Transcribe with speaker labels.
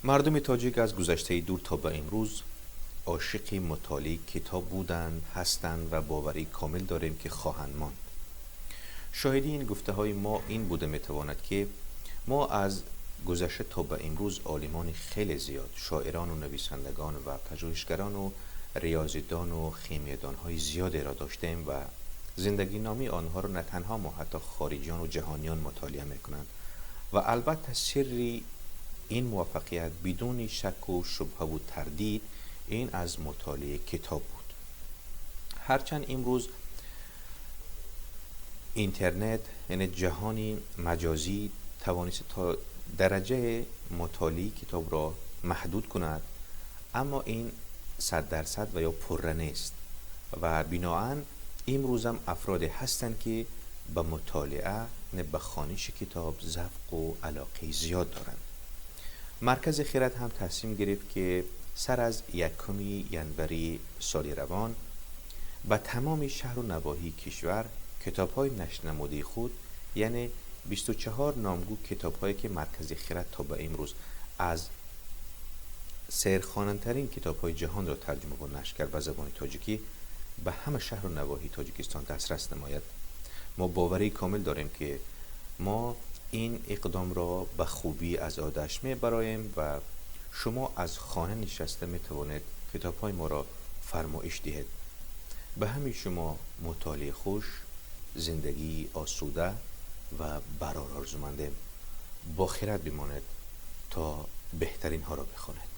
Speaker 1: Мардуми тоҷик аз гузаштаи дур то ба имрӯз ошиқи мутолиаи китоб буданд, ҳастанд ва боварии комил дорем, ки хоҳанд монд. Шоҳиди ин гуфтаҳои мо ин буда метавонад, ки мо аз гузашта то ба имрӯз олимони хеле зиёд, шоирону нависандагон ва пажӯҳишгарону риёзидону химиядонҳои зиёдеро доштем ва зиндагиномаи онҳоро на танҳо мо, ҳатто хориҷиёну ҷаҳониён мутолиа мекунанд. Ва албатта сирри ин муваффақият бидуни шакку шубҳаву тардид ин аз мутолиаи китоб буд. Ҳарчанд имрӯз интернет, яъне ҷаҳони маҷозӣ, тавонист то дараҷаи мутолиаи китобро маҳдуд кунад, аммо ин 100% ва ё пурра нест ва биноан имрӯзам афроде ҳастанд, ки ба мутолиа, ба хониши китоб завқу алоқаи зиёд доранд. Маркази Хирад ҳам тасмим гирифт, ки сар аз 1 январи соли равон ба тамоми шаҳру навоҳии кишвар китобҳои нашрнамудаи худ, яъне 24 номгӯ китобҳое, ки Маркази Хирад то ба имрӯз аз серхонандатарин китобҳои ҷаҳонро тарҷума ва нашр кард ба забони тоҷикӣ, ба ҳама шаҳру навоҳии Тоҷикистон дастрас намояд. Мо боварии комил дорем, ки мо ин иқдомро ба хубӣ аз уҳдааш мебароем ва шумо аз хона нишаста метавонед китобҳои моро фармоиш диҳед. Ба ҳамаи шумо мутолиаи хуш, зиндагии осуда ва барор орзумандем. Бо хирад бимонед, то беҳтаринҳоро бихонед.